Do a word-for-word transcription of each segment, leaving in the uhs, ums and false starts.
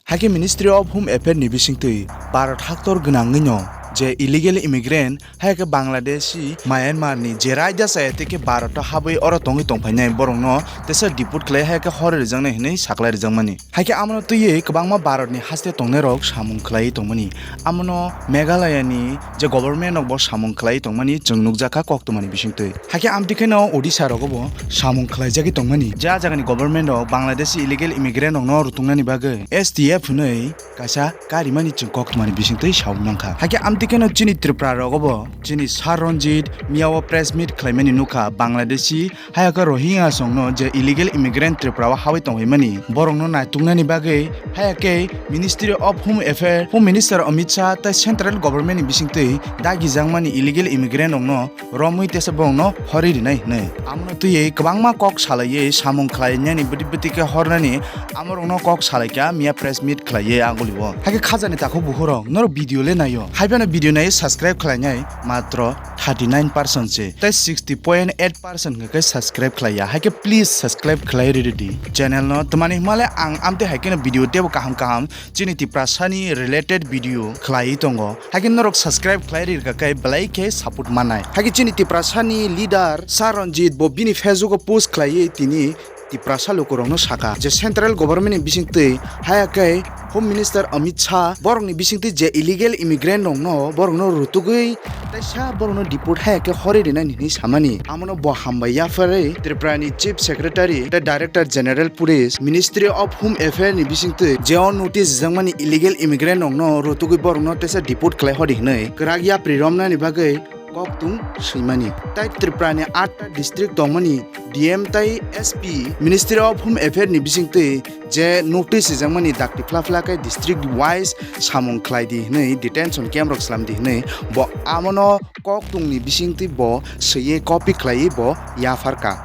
Haikhe Ministry of Home Affair ni bisingtwi Bharat haktor gwnangwino je illegal immigrant, haikhe Bangladeshi, Myanmar ni je raida chaya tei khe Bharat o habwi oro tongwi tongphainai borokno tesa deport khlai haikhe horwi rijaknai hinwi saklai rijakmani. Haikhe amono twiwi kwbangma Bharat ni haste tongnairok samung khlaiwi tongmani. Amono Meghalaya ni je government rok bo samung khlaiwi tongmani chwng nukjakha koktwmani bisingtwi. Haikhe amtwi kheno Odisha rogo bo samung khlaijagwi tongmani. Ja jagani government rok Bangladeshi illegal immigrant rokno rutungnani bagwi S T F hwnwi kaisa karimani chwng koktwmani bisingtwi sawi mankha. Haikhe amtwi kheno chini Tripura rogo bo chini Sir Ranjit miyao press meet khlaimani nukha Bangladeshi haikhe Rohingya songno je illegal immigrant Tripura o hawi tongphaimani borokno naituknani bagwi haikhe Ministry of Home Affair, Home Minister Amit Shah tei Central Government ni bisingtwi dagijakmani illegal immigrant rokno romwi tesa borokno horwi rinai hwnwi. Amono twiwi kwbangma kok salaiwi samung khlainani bwtwi bwtwi khe hornani amorokno kok salaikha miya press meet khlaiwi agulio. Haikhe khajani takhuk bukhurok norok video le naio. Haiphano video naiwi subscribe khlainai matro thirty nine percent se. Tei sixty point eight percent hwnkhe subscribe khlaiya. Haikhe please subscribe khlai ridi channel no. Twmani hwnmale ang amtwi haikheno video teibo kaham kaham chini Tiprasani related video khlaiwi tongo. Haikhe norok subscribe khlai rikha khe belai khe support manai. Haikhe chini Tiprasani leader Sir Ranjit bo bini Facebook o post khlaiwi tini Tiprasa lukurokno saka je central government ni bisingtwi haikhe Home Minister Amit Shah borokni bisingtwi je illegal immigrant rokno borokno rutugwi teisa borokno deport haikhe horwi rinani hinwi samani. Amono bo hambai yapharwi Tripura ni Chief Secretary tei Director General Police Ministry of Home Affair ni bisingtwi je o notice rijakmani illegal immigrant rokno rutugwi borokno teisa deport khlai hodi hinwi kwrak yapri romnani bagwi kok tung swimani. Tai Tripura ni atta district tongmani D M tai S P Ministry of Home Affair ni bisingtwi je notice rijakmani dakti phla phla khe district wise samung khlai di hinwi detention camp rok slam di hinwi bo amono kok tungni bisingtwi bo swiwi copy khlaiwi bo yapharkha.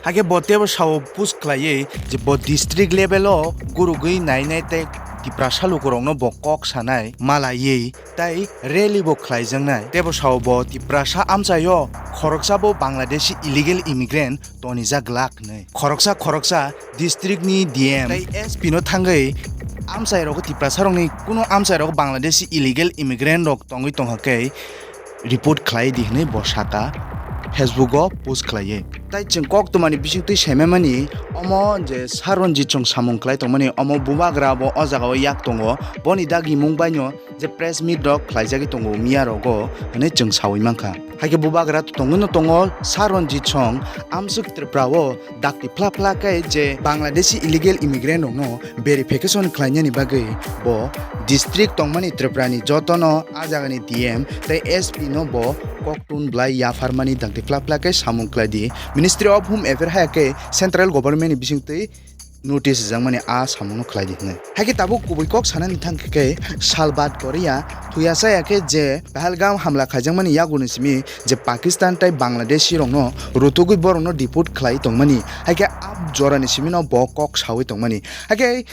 Haikhe bo teibo sao push khlaiwi je bo district level o gurugwi nainai tei Tiprasa lukurokno bo kok sanai malaiwi tei rally bo khlaijaknai. Teibo sao bo Tiprasa amchaio khoroksa bo Bangladeshi illegal immigrant tonijak glak hinwi. Khoroksa khoroksa district ni D M tei S P no thangwi amchai rogo Tiprasa rokni kuno amchai rogo Bangladeshi illegal immigrant rok tongwi tongkha khe report khlai di hinwi bo saka Facebook o post khlaiwi. Tai chwng kok twmani bisingtwi saimamani omo je Sir Ranjit chwng samung khlai tongmani omo bubagra bo o jaga o yak tongo boni dagimung baino je press meet rok khlaijagwi tongo miya rogo hinwi chwng sawi mankha. Haikhe bubagra tongwino tongo Sir Ranjit song amswk Tripura o dakti phla phla khe je Bangladeshi illegal immigrant rokno verification khlainani bagwi bo district tongmani Tripura ni jotono a jagani D M tei S P no bo koktun bwlai yapharmani dakti phla phla khe samung khlai di. Ministry of Home Affair haya khe central government ni bisingtwi notice rijakmani a samungno khlai di hwnwi. Haikhe tabuk kubui kok sanani thang khe salbat Korea thuya chaya khe je Pahalgam hamla khaijakmani yagurni simi je Pakistan tei Bangladeshi rokno rutugwi borokno deport khlai tongmani, haikhe a jorani simino bo kok sawi tongmani. Haikhe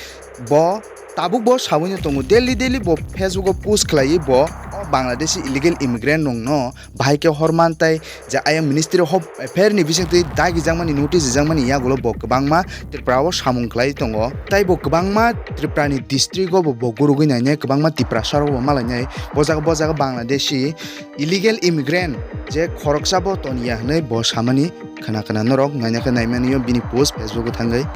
bo tabuk bo sawino tongo, daily daily bo Facebook o post khlaiwi bo o Bangladeshi illegal immigrant rokno bahai khe horman tei je ayang Ministry of Home Affair ni bisingtwi dagijakmani notice rijakmani yagulo bo kwbangma Tripura o samung khlai tongo. Tai bo kwbangma Tripura ni district o bo, bo gurugwi nainai, kwbangma Tiprasa rok bo malainai. Bo jaga, bo jaga Bangladeshi illegal immigrant je khoroksa bo toniya hinwi bo samani khna khna norok naina khe naimani o bini post Facebook o thangwi.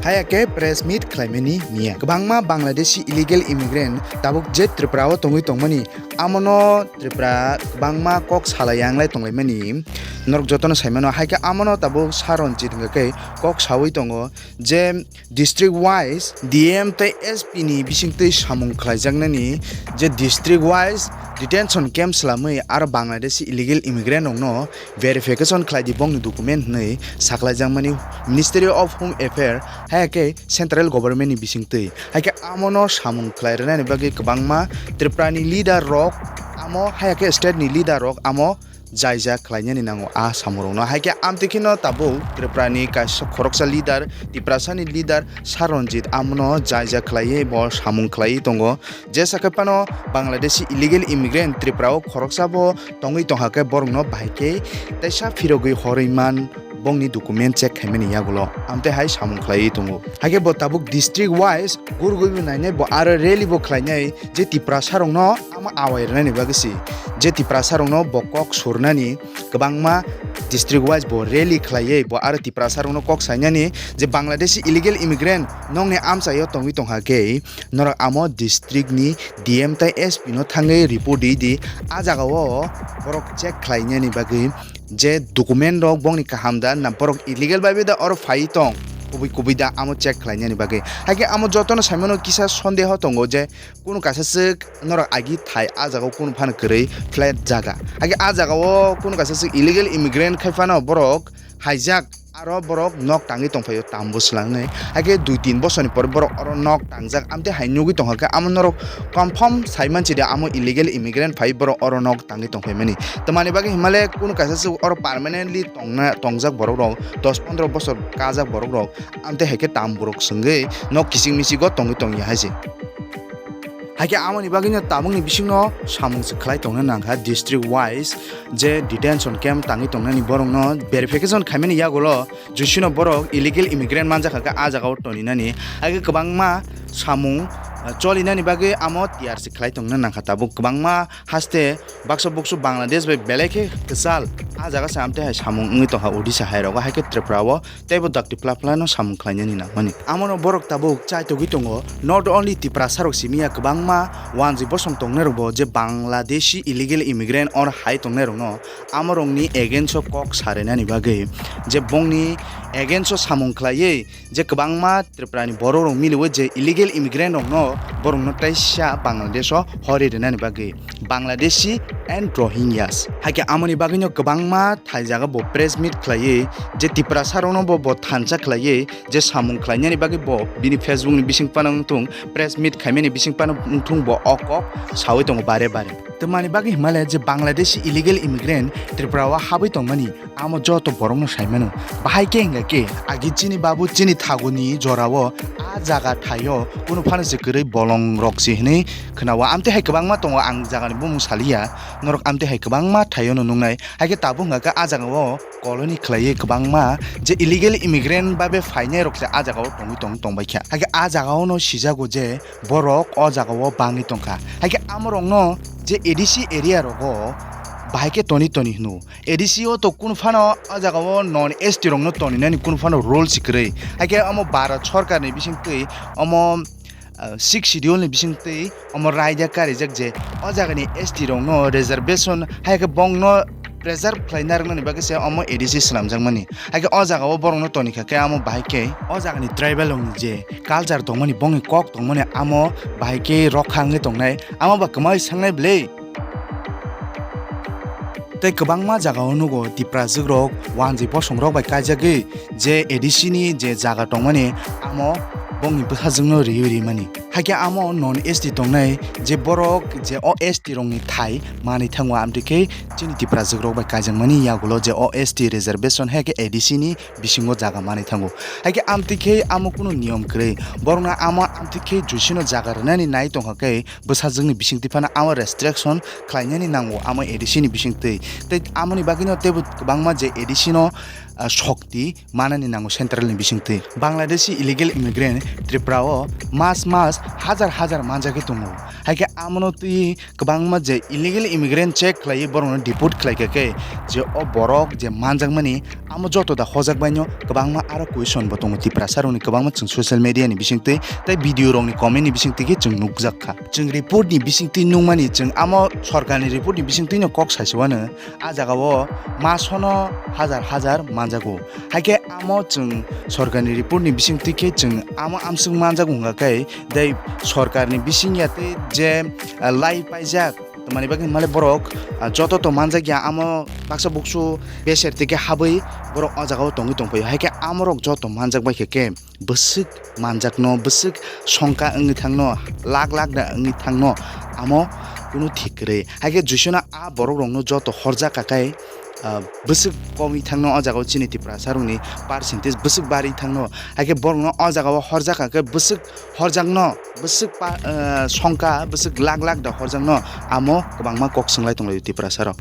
Haya khe press meet khlaimani miya. Kwbangma Bangladeshi illegal immigrant tabuk je Tripura o tongwi tongmani, amono Tripura kwbangma kok salai yanglai tonglaimani norok jotono saimano. Haikhe amono tabuk Sir Ranjit hwnkha khe kok sawi tongo je district wise D M tei S P ni bisingtwi samung khlaijaknani je district wise detention camp swlamwi aro Bangladeshi illegal immigrant rokno verification khlai di bongni document hinwi saklaijakmani Ministry of Home Affair, haya khe central government ni bisingtwi. Haikhe amono samung khlai rwnani bagwi kwbangma Tripura ni leader rok amo, haya khe state ni leader rok amo jaijak khlainani nango a samung rokno. Haikhe amtwi kheno tabuk Tripura ni kaisa khoroksa leader, Tiprasa ni leader Sir Ranjit amono jaijak khlaiwi bo samung khlaiwi tongo. Jesa khe phano Bangladeshi illegal immigrant Tripura o khoroksa bo tongwi tongkha khe borokno bahai khe teisa phirogwi horwi man bongni document check khaimani yagulo amtwi hai samung khlaiwi tongo. Haikhe bo tabuk district wise gurgwi bo nainai, bo aro rally bo khlainai, je Tiprasa rokno ama awai rwnani bagwi si, je Tiprasa rokno bo kok surnani kwbangma district wise bo rally khlaiwi bo aro Tiprasa rokno kok sainani je Bangladeshi illegal immigrant nokni amchaio tongwi tongkha khe norok amo district ni D M tai S P no thangwi report di di, a jagao borok check khlainani bagwi je document rok bongni kaham da na borok illegal bai bai da oro phai tong, kubui kubui da amo check khlainani bagwi. Haikhe amo jotono saimano kisa sondeho tongo je kunu kaisa swk norok agi thai a jagao kunu phano kwrwi flat jaga. Haikhe a jagao kunu kaisa swk illegal immigrant khai phano borok haijak aro borok nok tangwi tongphaio tambo swlangwi. Haikhe dui tin bosorni pore borok oro nok tangjak amtwi hai nugwi tongkha khe amo norok confirm sai manchi de amo illegal immigrant phai borok oro nok tangwi tongphaimani. Tamani bagwi himale kunu kaisa swk oro permanently tongna, tongjak borok rok dos pondro bosor kajak borok rok amtwi hai khe tam borok swngwi nok kiching michigo tongwi tongya hai se. Haikhe amoni bagwino tabukni bisingno samung se khlai tongna nangkha district wise je detention camp tangwi tongnani borokno verification khaimani yagulo jusino borok illegal immigrant manjakha khe a jagao toninani. Haikhe kwbangma samung, ah, cholinani bagwi amo tiyar se khlai tongna nangkha tabuk kwbangma haste baksa buksu Bangladesh bai belai khe kwchal a jaga se amtwi hai samung wngwi tongkha Odisha hai rogo, haikhe Tripura o teibo dakti phla phla no samung khlainani nangmani. Amono borok tabuk chaitogwi tongo, not only Tiprasa rok simi ya, kwbangma wanjwi bosong tongnai rok bo je Bangladeshi illegal immigrant or hai tongnai rokno amorokni against o kok sarinani bagwi je bongni against o samung khlaiwi je kwbangma Tripura ni borok rok miliwi je illegal immigrant rokno borokno teisa Bangladesh o hori rinani bagwi Bangladeshi and Rohingyas. Haikhe amoni bagwino kwbangma thai jaga bo press meet khlaiwi je Tiprasa rokno bo, bo thansa khlaiwi je samung khlainani bagwi bo bini Facebook ni bising phano wngthung, press meet khaimani bising phano wngthung bo o kok sawi tongo bare bare. Tamani bagwi himale je Bangladeshi illegal immigrant Tripura o habwi tongmani amo joto borokno saimano. Bahai khe hingkha khe agi chini babu chini thaguni jorao a jaga thaio kunu phano se kwrwi bolong rok se hinwi khwnao. Amtwi hai kwbangma tongo, ang jagani bumung saliya, norok amtwi hai kwbangma thaio no nungnai. Haikhe tabuk hingkha khe a jagao colony khlaiwi kwbangma je illegal immigrant babe phainai rok se a jagao tongwi tong tongbaikha. Haikhe a jagao no sijago je borok o jagao bangwi tongkha. Haikhe amorokno je A D C area rogo bahai khe toni toni hino. A D C o to kunu phano o jagao non S T rokno toninani kunu phano rule se kwrwi. Haikhe omo Bharat sorkarni bisingtwi omo, ah, Sixth Schedule ni bisingtwi omo raida karijak je o jagani S T rokno reservation, haikhe bongno preserve khlaina rwnani bagwi se omo A D C swnamjakmani. Haikhe o jagao borokno tonikha khe amo bahai khe o jagani tribal rokni je culture tongmani, bongni kok tongmani, amo bahai khe rokha wngwi tongnai, amo ba kwmai sangnai bwlwi. Tei kwbangma jagao nugo Tiprajwk rok wanjwi bosong rok bai kaijagwi je A D C ni je jaga tongmani amo bongni bwsajwkno riwi rimani. Haikhe amo non S T tongnai je borok je o S T rokni thai manwi thango, amtwi khe chini Tiprajwk rok bai kaijakmani yagulo je o S T reservation haikhe A D C ni bisingo jaga manwi thango. Haikhe amtwi khe amo kunu niyom kwrwi, borokno amo amtwi khe jusino jaga rwnani nai tongkha khe bwsajwkni bisingtwi phano amo restriction khlainani nango amo A D C ni bisingtwi. Tei amoni bagwino teibo kwbangma je A D C no, ah, shokti manani nango central ni bisingtwi. Bangladeshi illegal immigrant Tripura o mas mas hajar hajar manjagwi tongo. Haikhe amono twi kwbangma je illegal immigrant check khlaiwi borokno deport khlaikha khe je o borok je manjakmani amo joto da hojak baino kwbangma aro question bo tongo Tiprasa rokni, kwbangma chwng social media ni bisingtwi tei video rokni comment ni bisingtwi khe chwng nukjak kha. Chwng report ni bisingtwi nukmani, chwng amo sorkarni report ni bisingtwi no kok saisawano, a jagao masono hajar hajar manjago. Haikhe amo chwng sorkarni report ni bisingtwi khe chwng amo amswk manjago wngkha khe, tei sorkarni bising ya tei je, ah, lai paijak, tamani bagwi himale borok, ah, joto to manjak ya, amo baksa buksu beser twi khe habwi borok o jagao tongwi tongphaio. Haikhe amorok joto manjak bai khe khe bwswk manjakno, bwswk songka wngwi thangno, lak lak da wngwi thangno, amo kunu thik kwrwi. Haikhe jusino a borok rokno joto horjak kha khe, ah, bwswk komwi thangno o jagao chini Tiprasa rokni percentage bwswk barwi thangno. Haikhe borokno o jagao horjak kha khe bwswk horjakno, bwswk pa-, ah, songka bwswk lak lak da horjakno, amo kwbangma kok swng lai tong lai Tiprasa rok.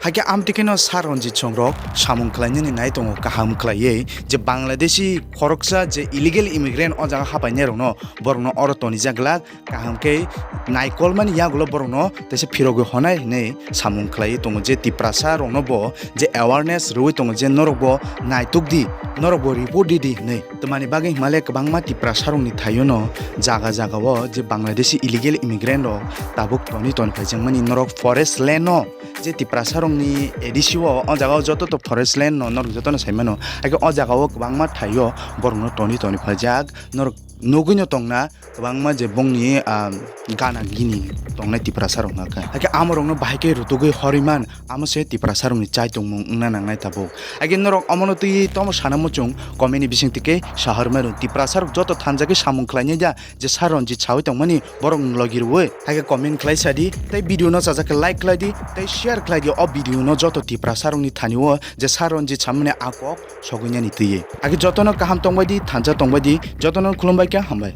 Hakhe amtwi kheno Sir Ranjit Song rok samung khlainani nai tongo kaham khlaiwi, je Bangladeshi khoroksa je illegal immigrant o jaga hapainai rokno, borokno oro tonijak glak, kaham khe naikolmani yagulo borokno teisa phirogwi honai hinwi samung khlaiwi tongo, je Tiprasa rokno bo je awareness rwui tongo je norok bo naituk di, norok bo report di di hinwi. Tamani bagwi himale kwbangma Tiprasa rokni thaio no jaga jaga o je Bangladeshi illegal immigrant rok tabuk toni toni phaijakmani norok forest land no je Tiprasa rokni A D C o, o jaga o joto to forest land no norok joto no saimano. Hakhe o jaga o kwbangma thaio borokno toni toni phaijak, norok nugwi no tongna kwbangma je bongni, ah, gana gini tongnai Tiprasa rok no khe. Hakhe amo rokno bahai khe rutugwi horwi man, amo se Tiprasa rokni chai tongmung wngna nangnai tabuk. Hakhe norok omono twi tomo sana muchung comment ni bising twi khe sahar mano. Tiprasa rok joto thanjakhe samung khlainai da, je Sir Ranjit sawi tongmani borok ni logi rwui. Hakhe comment khlai sa di, tei video no chajak khe like khlai di, tei share khlai di o video no joto Tiprasa rokni thani o je Sir Ranjit samani a kok sogwi nani twi. Hakhe jotono kaham tongbai di, thansa tongbai di, jotono khulumbai khe hambai.